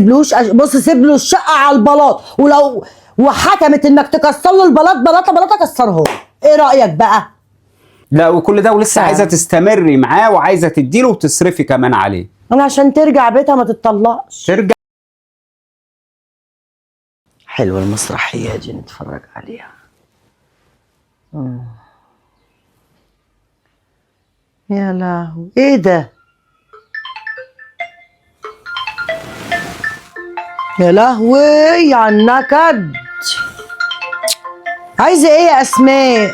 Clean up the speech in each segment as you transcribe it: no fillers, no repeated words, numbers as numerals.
تسيبلوش. بص سيب له الشقة على البلاط، ولو وحكمت انك تكسر له البلاط بلاطة بلاطة كسره. ايه رايك بقى؟ لا وكل ده ولسه عايزه تستمري معاه وعايزه تديله وتصرفي كمان عليه. انا عشان ترجع بيتها ما تتطلقش. ترجع. حلوة المسرحية دي نتفرج عليها. يا لهوي ايه ده؟ يا لهوي على النكد. عايزه ايه يا اسماء؟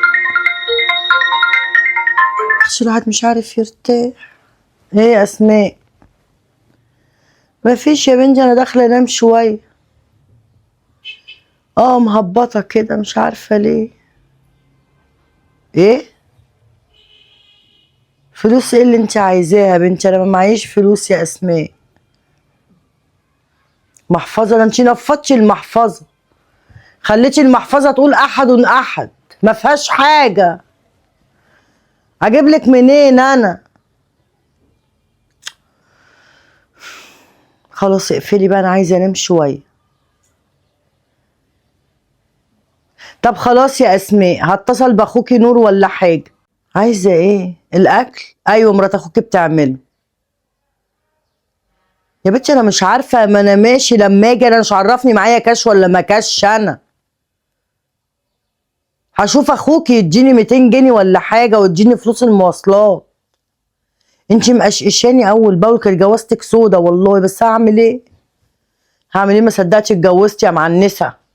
الواحد مش عارف يرتاح. ايه يا اسماء؟ مفيش يا بنتي، انا داخله انام شوية. مهبطه كده مش عارفه ليه. ايه فلوس ايه اللي انت عايزاها يا بنتي؟ انا ما معيش فلوس يا اسماء. محفظة؟ ده انت نفضتي المحفظة، خليتي المحفظة تقول احد احد، ما فيهاش حاجة. اجيب لك منين انا؟ خلاص اقفلي بقى، انا عايزه انام شوية. طب خلاص يا اسماء، هتصل باخوكي نور ولا حاجة. عايزه ايه؟ الاكل؟ ايوه مرات اخوكي بتعمله. يا بنتي انا مش عارفه، ما انا ماشي لما اجي، انا مش عرفني معايا كاش ولا ما كاش. انا هشوف اخوكي يديني 200 جنيه ولا حاجة ويديني فلوس المواصلات. انتي مقشقشاني اول باول، كانت جوازتك سودا والله. بس هعمل ايه؟ هعمل ايه؟ ما صدقتش اتجوزتي يا معنسه.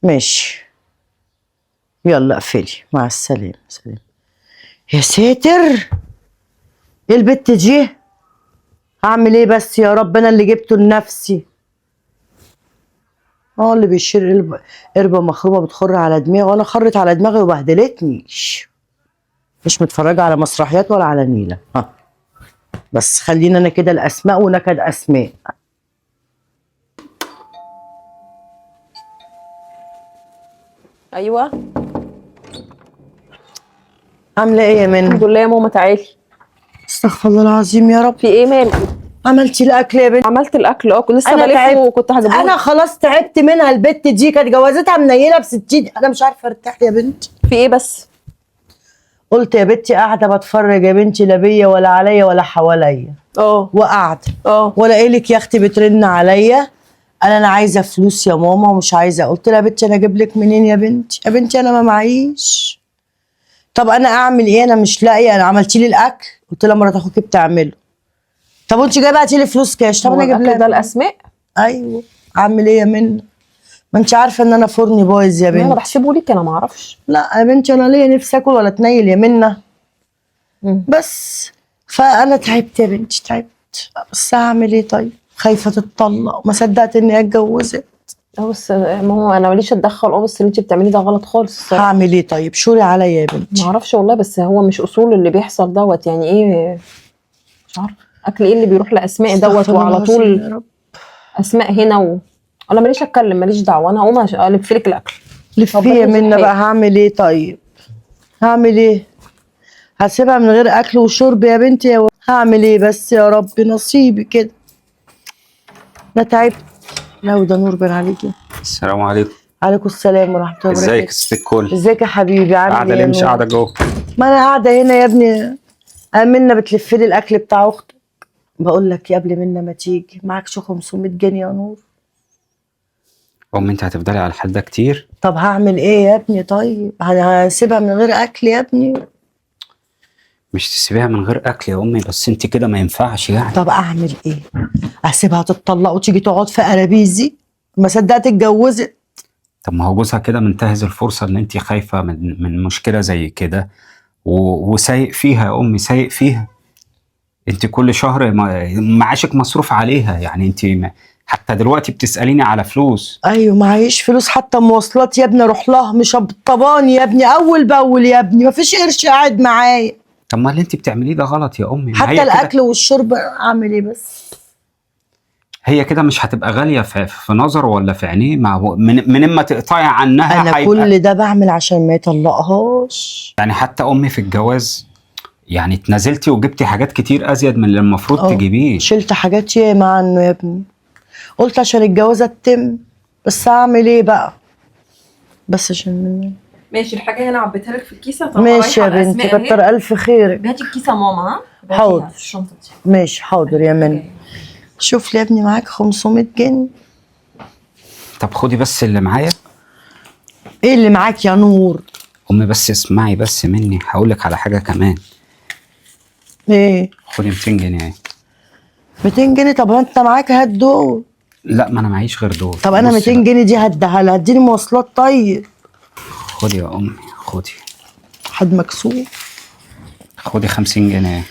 ماشي يلا اقفلي، مع السلامة. سلام. يا ساتر ايه البت دي؟ هعمل ايه بس يا رب، انا اللي جبته لنفسي. اللي بيشير قربة مخرومه بتخر على دماغي، وانا خرت على دماغي وبهدلتني. مش متفرجه على مسرحيات ولا على نيله. بس خلينا انا كده الاسماء ونكد اسماء. ايوه عامله ايه يا منى؟ الحمد لله يا ماما. تعالي. استغفر الله العظيم يا رب. في ايه مالك؟ عملتي الاكل يا بنتي؟ عملت الاكل كنت لسه بلف وكنت هجيبه. انا خلاص تعبت منها البت دي، كانت جوازتها منيله ب60. انا مش عارفه ارتاح يا بنتي. في ايه بس؟ قلت يا بنتي قاعدة بتفرج يا بنتي، لا بيا ولا عليا ولا حواليا. وقاعدة ولا ايه لك يا اختي بترن عليا، انا عايزه فلوس يا ماما ومش عايزه. قلت لها يا بنتي انا اجيب لك منين يا بنتي؟ يا بنتي انا ما معيش. طب انا اعمل ايه؟ انا مش لاقيه. انا عملتي لي الاكل؟ قلت لها مرات اخوكي بتعمله. طب وانت جايبه هاتي لي فلوس كاش. طب انا اجيب لها ده الاسماء؟ ايوه. اعمل ايه يا منى؟ ما انت عارفه ان انا فرني بايظ يا بنتي. انا بحسبه لك، انا ما اعرفش. لا يا بنتي انا ليا نفسي اكل ولا اتنيل يا منى. بس فانا تعبت يا بنتي، تعبت. بس هعمل ايه طيب؟ خايفة تتطلق، ما صدقت اني اتجوزت. بس ماما انا ماليش اتدخل. بس اللي انت بتعمليه ده غلط خالص الصراحة. هعمل ايه طيب؟ شوري عليا يا بنتي. ما اعرفش والله، بس هو مش اصول اللي بيحصل دوت. يعني ايه مش عارفه اكل ايه اللي بيروح لاسماء دوت وعلى طول اسماء هنا انا ماليش اتكلم، ماليش دعوه. انا هقوم الف لك الاكل. لفيه يا منى بقى. هعمل ايه طيب؟ هعمل ايه؟ هسيبها من غير اكل وشرب يا بنتي؟ هعمل ايه بس يا رب، نصيبي كده. انا تعبت. لا وده نور بن عليكي. السلام عليكم. عليكم السلام ورحمة الله وبركاته. ازيك يا ست الكل؟ ازيك يا حبيبي؟ عامل ايه؟ قاعدة ليه مش قاعدة جوه؟ ما انا قاعدة هنا يا ابني. امنا بتلف لي الاكل بتاع اختك. بقول لك يا قبل منا ما تيجي، معكش 500 جنيه يا نور؟ ام انت هتفضلي على الحال ده كتير؟ طب هعمل ايه يا ابني طيب؟ هسيبها من غير اكل يا ابني؟ مش تسيبيها من غير اكل يا امي، بس انت كده ما ينفعش يعني. طب اعمل ايه؟ اسيبها تتطلق وتيجي تقعد في قرابيزي؟ ما صدقت اتجوزت. طب ما هو جوزها كده منتهز الفرصة ان انت خايفة من مشكلة زي كده وسايق فيها يا امي، سايق فيها. انت كل شهر معاشك مصروف عليها يعني. انت حتى دلوقتي بتساليني على فلوس. ايوه معيش فلوس حتى مواصلات يا ابني اروح لها، مش طباني يا ابني اول باول يا ابني، مفيش قرش قاعد معايا. طب ما اللي انت بتعمليه ده غلط يا امي. حتى الاكل والشرب اعمل ايه بس؟ هي كده مش هتبقى غالية في نظره ولا في عينيه. ما هو من اما تقطعي عنها. انا كل ده بعمل عشان ما يطلقهاش يعني. حتى امي في الجواز يعني اتنازلتي وجبتي حاجات كتير ازيد من اللي المفروض تجيبيه. شلت حاجات ياما عنه يا ابني، قلت عشان الجوازه تتم، بس اعمل ايه بقى؟ بس عشان ماشي، الحاجة هنا عبيتها لك في الكيسة. ماشي يا بنتي، كتر الف خيرك. هاتي الكيسة ماما. ها حاضر. في الشنطة دي. ماشي حاضر يا منى. شوف لي يا ابني معاك 500 جنيه. طب خدي بس اللي معايا. ايه اللي معاك يا نور؟ امي بس اسمعي بس مني، هقول لك على حاجة كمان. ايه؟ خدي 200 جنيه اهي. 200 جنيه؟ طب انت معاك هات دول. لا ما انا معيش غير دول. طب انا 200 جنيه دي هديها لها، هديني مواصلات. طيب خدي يا امي، خدي. حد مكسور. خدي 50 جنيه.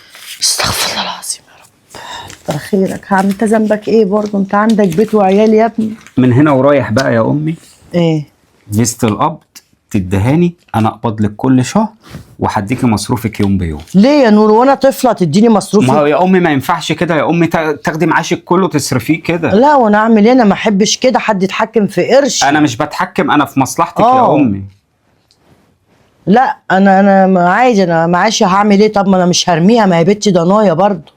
استغفر الله العظيم يا رب، كتر خيرك. هعمل انت ذنبك ايه برضه؟ انت عندك بيت وعيال يا ابني. من هنا ورايح بقى يا امي، ايه؟ فيزة القبض تدهاني، انا اقبض لك كل شهر وهديكي مصروفك يوم بيوم. ليه يا نور؟ وانا طفله تديني مصروفي؟ ما هو يا امي ما ينفعش كده يا امي، تاخدي معاشك كله تصرفيه كده. لا وانا اعمل ايه؟ انا ما احبش كده حد يتحكم في قرش. انا مش بتحكم، انا في مصلحتك يا امي. لا انا عادي، انا معاشي هعمل ايه؟ طب ما انا مش هرميها، ما هي بنتي ضنايا برضه،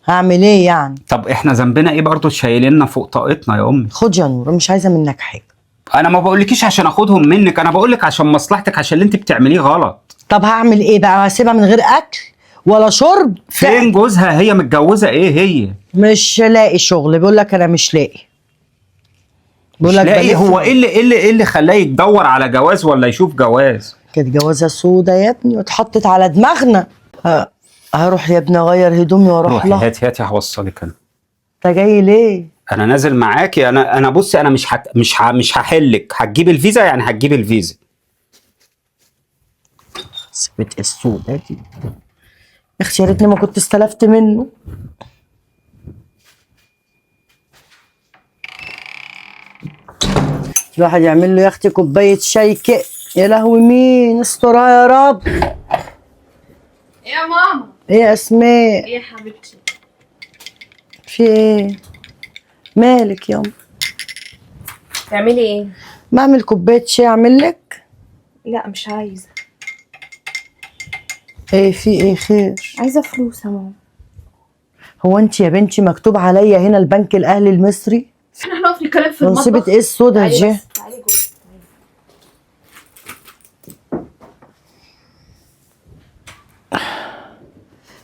هعمل ايه يعني؟ طب احنا ذنبنا ايه برضه شايليننا فوق طاقتنا يا امي؟ خد يا نور، مش عايزه منك حاجة. انا ما بقولكيش عشان اخدهم منك، انا بقولك عشان مصلحتك، عشان اللي انت بتعمليه غلط. طب هعمل ايه بقى؟ هسيبها من غير اكل ولا شرب؟ فين جوزها؟ هي متجوزة ايه؟ هي مش لاقي شغل، بيقول لك انا مش لاقي. مش لاقي. هو ايه اللي ايه اللي خلاه يدور على جواز ولا يشوف جواز؟ كانت جوازه سودا يا ابني واتحطت على دماغنا. هروح يا ابني اغير هدومي واروح لها. هاتي هاتي هوصلك انا. انت جاي ليه؟ انا نازل معاكي. انا بصي، انا مش هحلك. هتجيب الفيزا يعني هتجيب الفيزا. سيبت السودا دي يا اختي، يا ريتني ما كنت استلفت منه. الواحد يعمل له يا اختي كوباية شاي كده. يا لهوي، مين استرها يا رب. يا ماما. ايه يا اسماء؟ ايه يا حبيبتي؟ في ايه؟ مالك ياما؟ تعملي ايه؟ بعمل كوباية شاي. اعمل لك؟ لا مش عايزه. ايه في ايه؟ خير؟ عايزه فلوس يا ماما. هو انت يا بنتي مكتوب عليا هنا البنك الاهلي المصري؟ احنا هنقف نتكلم في المطبخ. نصيبه ايه السودا دي؟ تعالي جوه.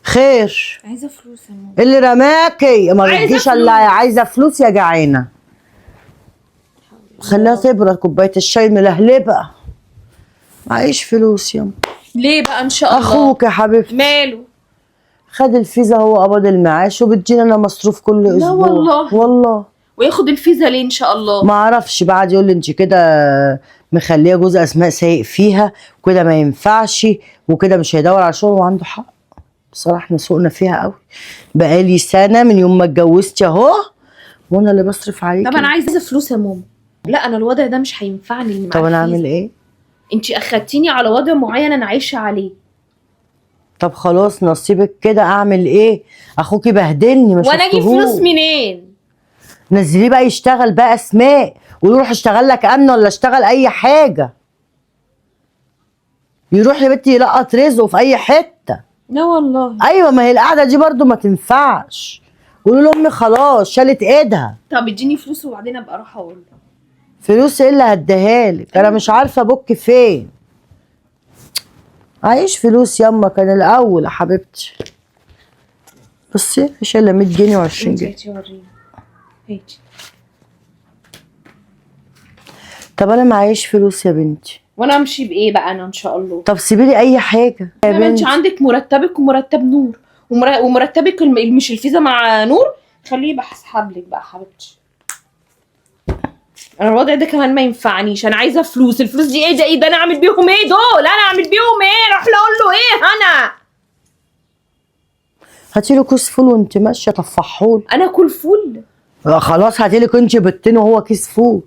خير؟ عايزه فلوس يا ماما. اللي رماكي ما رضيش الا عايزه فلوس يا جعانة. خليها تبرد كوباية الشاي ملهلبه. معيش فلوس يا ليه بقى ان شاء الله؟ اخوك يا حبيبتي ماله؟ خد الفيزا، هو قبض المعاش وبتجينا انا مصروف كل اسبوع. لا والله. والله. وياخد الفيزا ليه ان شاء الله؟ ما اعرفش، بعد يقول لي انت كده مخليه جوز اسماء سايق فيها وكده ما ينفعش وكده مش هيدور على شغل، وعنده حق بصراحة. احنا سوقنا فيها قوي، بقالي سنة من يوم ما اتجوزت اهو وانا اللي بصرف عليكي. طب انا عايزه فلوس يا ماما. لا انا الوضع ده مش هينفعني. طب انا اعمل ايه؟ انت اخدتيني على وضع معين انا عايشه عليه. طب خلاص نصيبك كده، اعمل ايه؟ اخوكي بهدلني ما شفتهوش. وانا اجيب فلوس منين؟ نزليه بقى يشتغل بقى اسماء، ويروح اشتغل لك امن ولا اشتغل اي حاجة. يروح يا بنتي يلقط رزقه في اي حتة. لا والله. ايوه، ما هي القعدة دي برضو ما تنفعش. قولوا لامي خلاص شالت ايدها. طب اديني فلوس وبعدين ابقى اروح اقول له. فلوس ايه اللي هديها لك؟ انا مش عارفه ابك فين. عايش فلوس ياما كان الاول يا حبيبتي. بصي مش الا 100 جنيه و20 جنيه. هاتي وريني. هاتي. طب انا معيش فلوس يا بنتي. وانا امشي بايه بقى انا ان شاء الله؟ طب سيبي لي اي حاجة يا ما انت بنتي. عندك مرتبك ومرتب نور ومرتبك مش الفيزا مع نور، خليه يبقى اسحب لك بقى حبيبتي. انا الوضع ده كمان ما ينفعنيش، انا عايزه فلوس. الفلوس دي ايه ده؟ ايه ده؟ انا اعمل بيهم ايه دول؟ انا اعمل بيهم ايه؟ اروح اقول له ايه انا؟ هاتي له كيس فول وانت ماشية طفحهولي. انا اكل فول؟ خلاص هاتي لك انت بيضتين وهو كيس فول.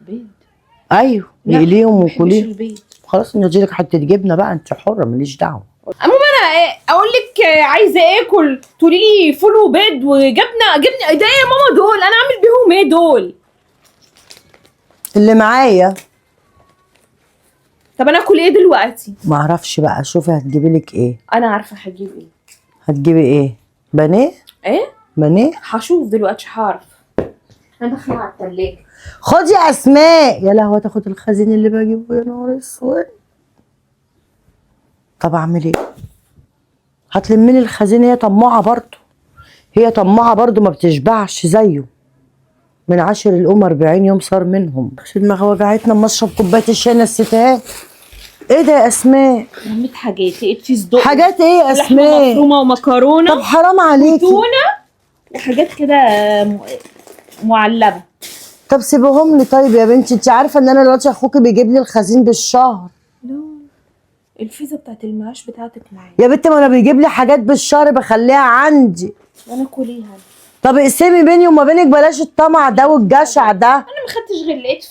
بيض؟ ايوه اقليهم وكليهم. البيض خلاص ندي لك حتة جبنه بقى، انت حره ماليش دعوه. المهم انا اقول لك عايزه اكل تقولي لي فول وبيض وجبنه. جبنه ده ايه يا ماما دول؟ انا اعمل بيهم ايه دول؟ اللي معايا. طب انا اكل ايه دلوقتي؟ ما اعرفش بقى، شوفي هتجيبي لك ايه. انا عارفه هجيب ايه. هتجيبي ايه؟ بانيه؟ ايه؟ بانيه؟ هشوف دلوقتي، هعرف. انا داخله على التلاجة. خدي يا اسماء. يا لهوي تاخد الخزين اللي بجيبه، يا نهار اسود. طب اعمل ايه؟ هتلمي لي الخزين؟ هي طماعه برضه، هي طماعه برضه، ما بتشبعش زيه. من عشر الام 40 يوم صار منهم. دماغي وجعتنا اما اشرب كوباية الشاي نسيتها. ايه ده يا اسماء؟ لميت حاجات، لقيت في صدق، حاجات ايه يا لحمه اسماء؟ مفرومه ومكرونه. طب حرام عليكي. تونه وحاجات كده معلبه. طب سيبهم لي طيب يا بنتي، انت عارفه ان انا دلوقتي اخوكي بيجيب لي الخزين بالشهر. لا الفيزا بتاعت المعاش بتاعتك معايا. يا بنتي ما انا بيجيب لي حاجات بالشهر بخليها عندي. وانا اكل ايه؟ طب اقسمي بيني وما بينك، بلاش الطمع ده والجشع ده. انا ما خدتش غير لقيت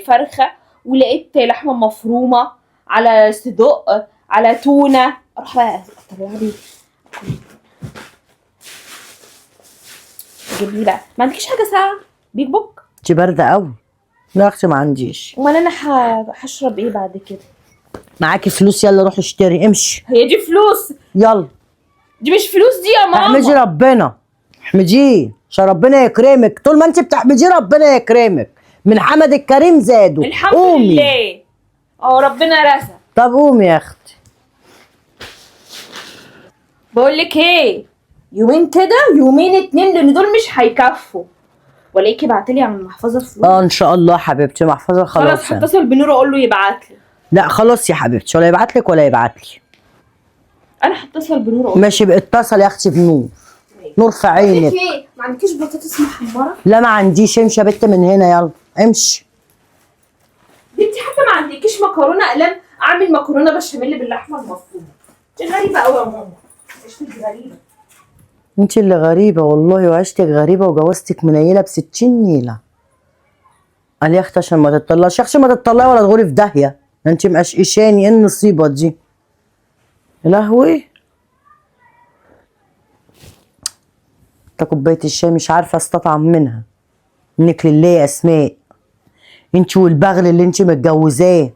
فرخة ولقيت لحمه مفرومه على صدق على تونه. اروح بقى اطلع لي، جيب لي بقى. ما عندكيش حاجة ساقعه؟ بيك بوك؟ انت باردة قوي. لا يا اختي ما عنديش. امال انا هشرب ايه بعد كده؟ معاكي فلوس؟ يلا روحي اشتري، امشي. هي دي فلوس؟ يلا. دي مش فلوس دي يا ماما. احمدي ربنا، احمديه عشان ربنا يكرمك. طول ما انت بتحمديه ربنا يكرمك. من حمد الكريم زاده. الحمد قومي. لله. ربنا رزق. طب قومي يا اختي. بقول لك ايه، يومين كده، يومين اتنين، لان دول مش هيكفوا. ولاقيكي بعتلي على المحفظة فلوس. ان شاء الله حبيبتي، محفظة خلاص. خلاص هتصل بنور اقول له يبعت لي. لا خلاص يا حبيبتي، ولا يبعت لك ولا يبعت لي. انا هتصل بنور اقول. ماشي، اتصل يا اختي بنور. نور في عينك. ايه ما عندكيش بطاطس محمرة؟ لا ما عنديش. امشي يا بت من هنا، يلا امشي. بنتي حتى ما عندكيش مكرونه اقلام؟ اعمل مكرونه بشاميل باللحمه المفرومه. انت غريبة قوي يا ماما، عيشتك غريبة. انت اللي غريبة والله، وعيشتك غريبة وجوازتك منيله ب60 نيله. قال يا اختي عشان ما تطلعش، يا اختي ما تطلعي ولا تغوري في داهية، انت مقشقشاني. ايه النصيبه دي؟ يا لهوي، تا كوباية الشاي مش عارفه استطعم منها. منك لله يا اسماء، انت والبغل اللي انت متجوزاه،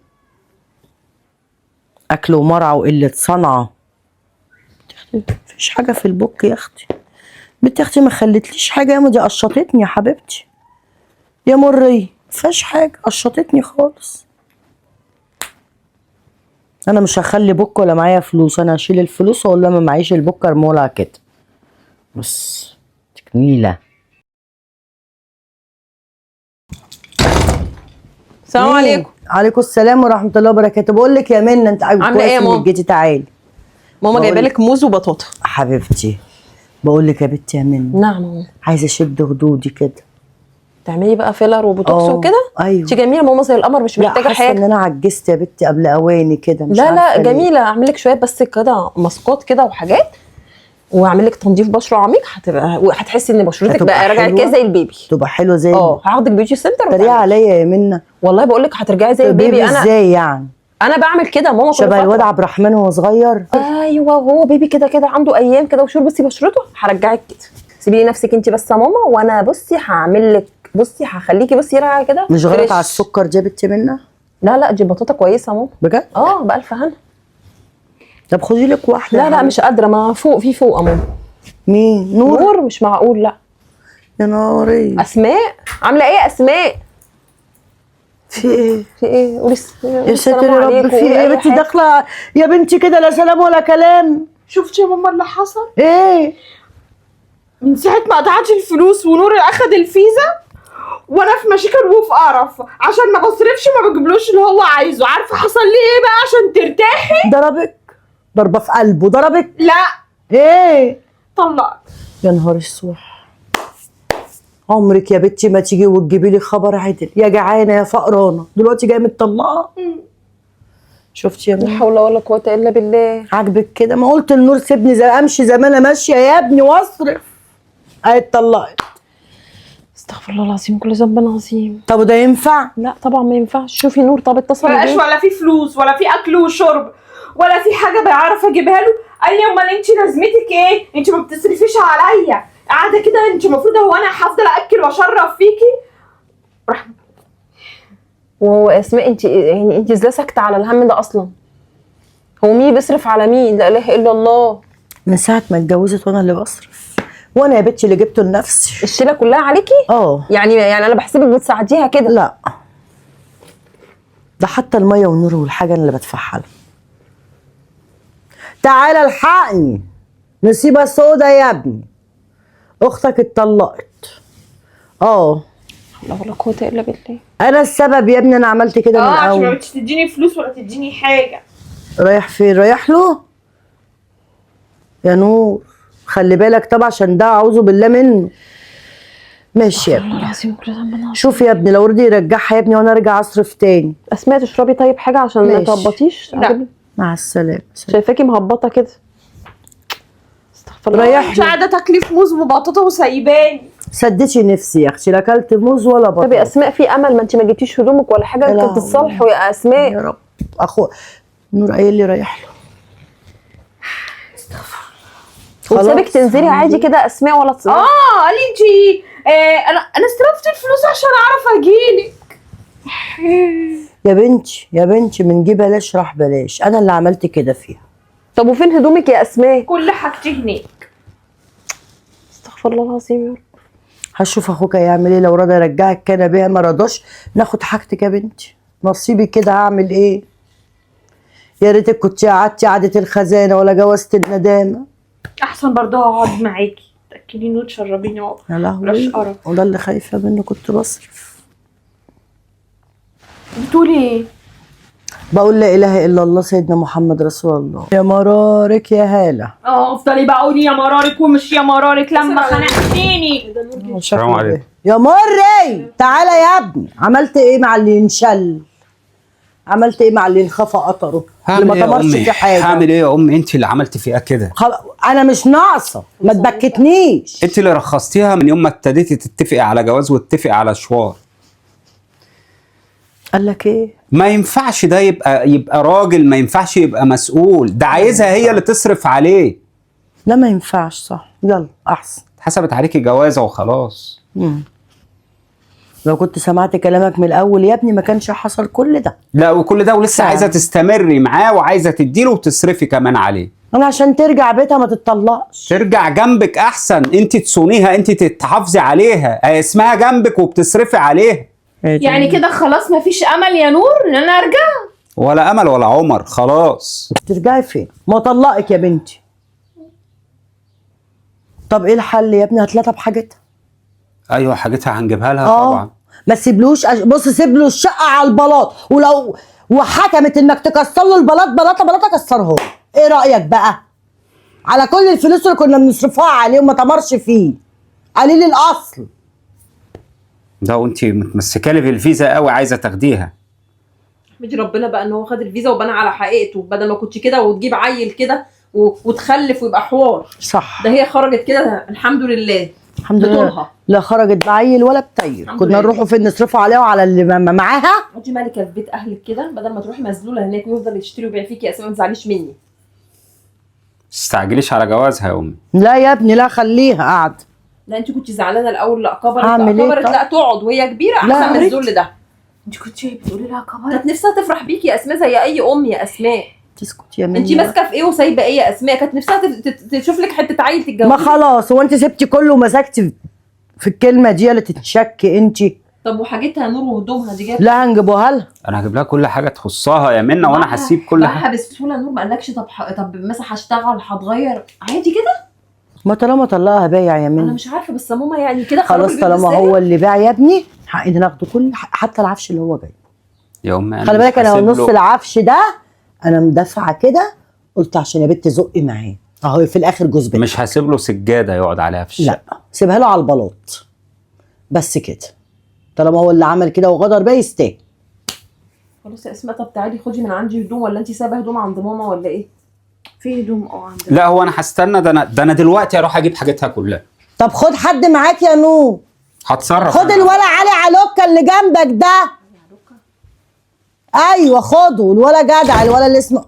اكل ومرعى وقلة صنعه. مفيش حاجة في البوك يا اختي. بنت اختي ما خلتليش حاجة يا ما، دي قشطتني يا حبيبتي يا مري، مفيش حاجة، قشطتني خالص. انا مش هخلي بوك ولا معايا فلوس، انا هشيل الفلوس واقول لها ما معيش البوك، ارمولها كده. بص تكميله. السلام عليكم. عليكم السلام ورحمة الله وبركاته. بقول لك يا منى، انت عامله ايه يا ماما؟ جيتي تعالي. ماما جايبه لك موز وبطاطا. حبيبتي بقول لك يا بنتي يا منى. نعم ماما. عايزه اشد خدودي كده. تعملي بقى filler وبوتوكس وكده؟ ايوه. انت جميلة ماما زي القمر، مش محتاجه حاجة. حاجة. ان انا عجزت يا بنتي قبل اواني كده، مش لا لا عارفة. جميلة، اعمل لك شوية بس كده ماسكات كده وحاجات، واعمل لك تنظيف بشره عميق، هتبقى وهتحسي ان بشرتك بقى رجعت كده زي ال baby. تبقى حلوة زي هاخدك beauty center. تريقي عليا يا منى. والله بقول لك هترجعي زي ال baby. انا ازاي يعني؟ انا بعمل كده ماما شبه الواد عبد الرحمن وهو صغير. ايوه وهو baby كده كده عنده ايام كده وشور، بصي بشرته هرجعك كده. سيبي لي نفسك انت بس يا ماما، وانا بصي هعمل لك، بصي هخليكي بصي راجعه كده. مش غلط على السكر دي يا بنتي منى؟ لا لا دي بطاطا كويسة يا ماما. بجد؟ بألف هنا. طب خدي لك واحدة. لا لا مش قادرة، ما فوق في فوق يا ماما. مين؟ نور؟ نور مش معقول. لا يا ناري. اسماء عامله ايه يا اسماء؟ في ايه؟ في ايه؟ قولي يا ساتر يا رب، في ايه يا بنتي داخله يا بنتي كده لا سلام ولا كلام؟ شفتي يا ماما اللي حصل؟ ايه؟ من ساعة ما قطعت الفلوس ونور اخد الفيزا وانا في مشاكل وفي قرف، عشان ما بصرفش ما بجيبلوش اللي هو عايزه. عارفه حصل لي ايه بقى عشان ترتاحي؟ ضربك ضربه في قلبه. ضربك؟ لا. ايه؟ طلقت. يا نهار اسود، عمرك يا بنتي ما تيجي وتجيبي لي خبر عدل. يا جعانة يا فقرانه، دلوقتي جاية متطلقه. شفتي يا لا منى؟ حول ولا قوة الا بالله. عاجبك كده؟ ما قلت لنور سيبني زي امشي زي ما انا ماشية يا ابني واصرف. اهي اتطلقت. استغفر الله العظيم، كل ذنب عظيم. طب وده ينفع؟ لا طبعا ما ينفعش. شوفي نور، طب اتصلي ما بقاش بيه. ولا في فلوس ولا في اكل وشرب ولا في حاجة بعرف اجيبها له. قال لي امال انت لازمتك ايه؟ انت ما بتصرفيش عليا، قاعدة كده انت المفروض، هو انا هفضل اكل واشرب فيكي؟ راح واسماء انت يعني انت ازاي ساكته على الهم ده اصلا؟ هو مين بيصرف على مين؟ لا اله الا الله. من ساعة ما اتجوزت وانا اللي بصرف، وانا يا بنتي اللي جبته لنفسي. الشيله كلها عليكي؟ اه. يعني انا بحسبك بتساعديها كده. لا ده حتى المية والنور والحاجة انا اللي بدفعها لها. تعالى الحقني، نصيبه سودا يا ابني، اختك اتطلقت. اه لا ولا قوة الا بالله. انا السبب يا ابني، انا عملت كده من عشان ما الاول. بتش تديني فلوس ولا تديني حاجة. رايح فين؟ رايح له يا نور، خلي بالك طبعا عشان ده اعوذ بالله منه. ماشي يا ابني. والله العظيم كل ده. شوف يا ابني لو رضي يرجعها يا ابني وانا ارجع اصرف تاني. اسماء تشربي طيب حاجة عشان ما تهبطيش؟ لا. مع السلامة. شايفاكي مهبطه كده. استغفر الله. رايح مش قاعدة تاكلي في موز وبطاطا وسايباني. سدتي نفسي يا اختي، لا اكلت موز ولا بطاطا. طب يا اسماء في امل، ما انت ما جبتيش هدومك ولا حاجة، كنت تصالحوا يا اسماء. يا رب. اخو نور قايل لي رايح له. وسابك تنزلي عادي كده اسماء ولا تصالحي؟ قال لي انت انا استلفت الفلوس عشان اعرف اجيلك. يا بنتي يا بنتي من جه بلاش راح بلاش، انا اللي عملت كده فيها. طب وفين هدومك يا اسماء؟ كل حاجتي هناك. استغفر الله العظيم يا رب. هشوف اخوك هيعمل ايه، لو رضى يرجعك كان بيها، ما رضاش ناخد حاجتك يا بنتي، نصيبي كده. هعمل ايه؟ يا ريتك كنت قعدتي قعدة الخزانة ولا جوزت الندامة. احسن برضه اقعد معاكي تاكليني وتشربيني. يا لهوي، وده اللي خايفة منه، كنت بصرف. بتقولي ايه؟ بقول لا اله الا الله سيدنا محمد رسول الله. يا مرارك يا هاله. افضلي بقى قولي يا مرارك ومش يا مرارك لما خنقتيني. السلام عليكم. يا مري تعالى يا ابني، عملت ايه مع اللي ينشل؟ عملت ايه مع اللي انخفى قطرة؟ اللي ما طمرش في حاجة. هعمل ايه يا امي؟ انت اللي عملتي فيها كده. انا مش ناقصه، ما تبكتنيش. انت اللي رخصتيها من يوم ما ابتديتي تتفقي على جواز وتتفقي على شوار. قال لك ايه؟ ما ينفعش ده يبقى راجل، ما ينفعش يبقى مسؤول، ده عايزها هي اللي تصرف عليه. لا ما ينفعش. صح، يلا احسن. اتحسبت عليكي جوازه وخلاص. لو كنت سمعت كلامك من الاول يا ابني ما كانش حصل كل ده. لا وكل ده ولسه عايزه تستمري معاه وعايزه تديله وتصرفي كمان عليه. انا عشان ترجع بيتها ما تتطلقش. ترجع جنبك احسن، انت تصونيها، انت تحافظي عليها، اسمها جنبك وبتصرفي عليها. يعني كده خلاص مفيش امل يا نور ان انا ارجع؟ ولا امل ولا عمر، خلاص. ترجعي فين؟ ما طلقك يا بنتي. طب ايه الحل يا ابني؟ هتلاقيها بحاجتها. ايوه حاجتها هنجيبها لها طبعا. ما تسيبلوش بص، سيب له الشقة على البلاط، ولو وحكمت انك تكسر له البلاط بلاطة بلاطة كسرها. ايه رايك بقى؟ على كل الفلوس اللي كنا بنصرفها عليه وما تمرش فيه، قليل الاصل ده. وانت متمسكة لي بالفيزا قوي، عايزه تاخديها. احمدي ربنا بقى ان هو خد الفيزا وبنى على حقيقته، بدل ما كنت كده وتجيب عيل كده وتخلف ويبقى حوار. صح. ده هي خرجت كده الحمد لله. الحمد لله. لا خرجت بعيل ولا بتيل، كنا نروحوا فين نصرفوا عليها وعلى اللي معاها. انت مالكه في بيت اهلك كده، بدل ما تروحي مذلوله هناك ويفضل يشتري ويبيع فيكي. يا اسماء ما تزعليش مني. تستعجليش على جوازها يا امي. لا يا ابني لا، خليها قاعدة. لا انت كنت زعلانة الاول، لا كبرت، لا كبرت، لا تقعد وهي كبيرة احسن من الذل ده. انت كنت بتقولي لها كبرت؟ كانت نفسها تفرح بيكي يا اسماء زي اي ام يا اسماء. تسكت يا منى، انت ماسكه في ايه وسايبه ايه يا اسماء؟ كانت نفسها تشوف لك حتة عيل تتجوزها. ما خلاص، هو انت سبتي كله ومسكتي في الكلمة دي اللي تتشكي انت؟ طب وحاجتها نور وهدومها دي جاية؟ لا هنجيبوها لها. انا هجيب لها كل حاجة تخصها يا منى، وانا هسيب كل حاجة بسهولة. نور ما قالكش طب طب مثلا هشتغل هتغير عادي كده؟ ما طالما طلقها بايع يا منى. انا مش عارفه بس ماما يعني كده خلاص، طالما هو اللي باع يا ابني حقنا ناخده كل، حتى العفش اللي هو جايبه. يا امي خلي بالك انا نص العفش ده انا مدافعه كده، قلت عشان يا بنت زقي معاه اهو في الاخر جوز بنت. مش هسيب له سجادة يقعد عليها في الشقة. لا سيبها له على البلاط بس كده، طالما هو اللي عمل كده وغدر بيه يستاهل. خلاص يا اسماء، طب تعالي خدي من عندي هدوم، ولا انت سايبه هدوم عند ماما ولا ايه؟ في هدوم عندنا. لا هو انا هستنى، ده انا دلوقتي اروح اجيب حاجتها كلها. طب خد حد معاك يا نور. هتصرف. خد الولا علي علوكه اللي جنبك ده. ايوه خده، الولا جدع، الولا اللي اسمه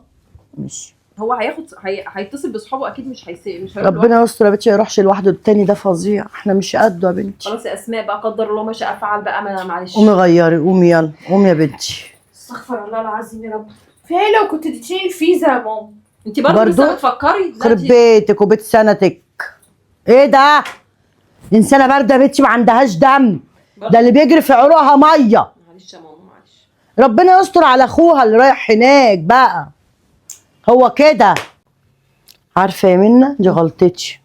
مش هو هياخد هيتصل باصحابه اكيد، مش مش هيروح. ربنا يستر يا بنتي، ما يروحش لوحده، التاني ده فظيع، احنا مش قده يا بنتي. خلاص يا اسماء بقى، قدر الله ما شاء فعل بقى، ما معلش. قومي غيري، قومي يلا، قومي يا بنتي. استغفر الله العظيم يا رب. فين لو كنت اديتيني الفيزا يا ماما؟ انت برضه لسه بتفكري؟ خرب بيتك وبيت سنتك. ايه ده؟ انسانه باردة يا بنتي، ما عندهاش دم، ده اللي بيجري في عروقها مية. معلش يا ماما معلش. ربنا يستر على اخوها اللي رايح هناك بقى. هو كده. عارفه يا منى، دي غلطتي،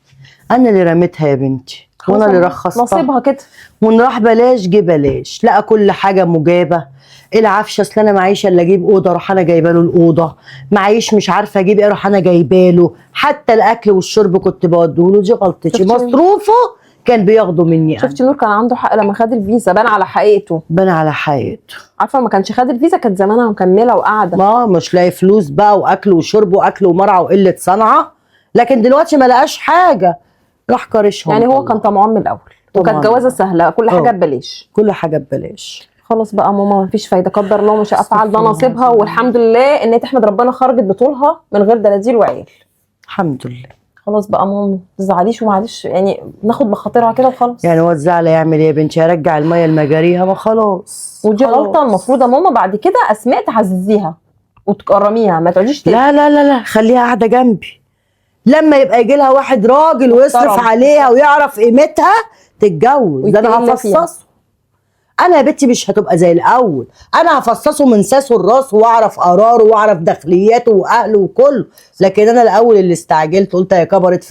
انا اللي رميتها يا بنتي، وانا اللي رخصتها. نصيبها كده. وان راح بلاش جه بلاش، لقى كل حاجة مجابه. العفشه اصل انا معيش الا اجيب اوضة، اروح انا جايبه له الاوضة، معيش مش عارفه اجيب ايه، اروح انا جايبه له، حتى الاكل والشرب كنت بوديه له. دي غلطتي، مصروفه كان بياخده مني انا. شفتي نور كان عنده حق لما خد الفيزا، بان على حقيقته. بان على حقيقته. عارفه ما كانش خد الفيزا كانت زمانها مكملة وقاعدة. ما مش لاقي فلوس بقى، واكل وشرب واكل ومرعى وقلة صنعه، لكن دلوقتي ما لقاش حاجة، راح كارشهم. يعني هو كان طمعان من الاول، وكانت جوازه سهلة، كل حاجة ببلاش. كل حاجة ببلاش. خلاص بقى ماما مفيش فايده، قدر الله ما شاء فعل، ده نصيبها، والحمد لله ان تحمد ربنا خرجت بطولها من غير دلاديل وعيال. الحمد لله. خلاص بقى ماما ما تزعليش، ومعلش يعني ناخد بخاطرها كده وخلاص. يعني هو الزعل هيعمل ايه يا بنتي؟ هيرجع المية لمجاريها؟ ما خلاص. ودي غلطه المفروض يا ماما بعد كده اسماء تعززيها وتكرميها، ما تقعديش لا لا لا لا، خليها قاعدة جنبي. لما يبقى يجي لها واحد راجل ويصرف عليها ويعرف قيمتها تتجوز. ده انا هفصصه. انا يا بنتي مش هتبقى زي الاول، انا هفصصه من ساسه لراسه، واعرف قراره واعرف داخلياته واهله وكله. لكن انا الاول اللي استعجلت، قلت هي كبرت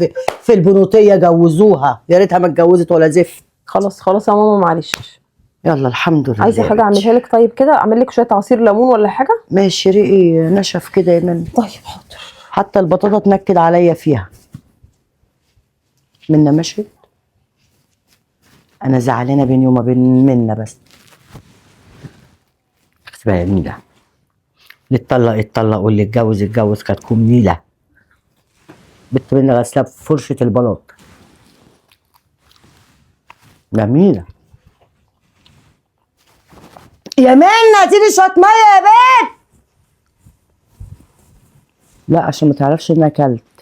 في البنوتيه جوزوها، يا ريتها ما اتجوزت ولا زفت. خلاص خلاص يا ماما معلش. يلا الحمد لله. عايزه حاجة اعملها لك؟ طيب كده اعمل لك شوية عصير ليمون ولا حاجة؟ ماشي، ريقي نشف كده يا منى. طيب حاضر. حتى البطاطا اتنكد عليا فيها. منى مشيت، انا زعلانة بيني وما بين منى بس. بقى نيلة، اللي اتطلق اتطلق واللي اتجوز اتجوز، كانت تكون نيلة. بنت منى غسلها بفرشة البلاط. جميلة يا منى، اديني شوية مية يا بنت. لا عشان ما تعرفش ان انا اكلت.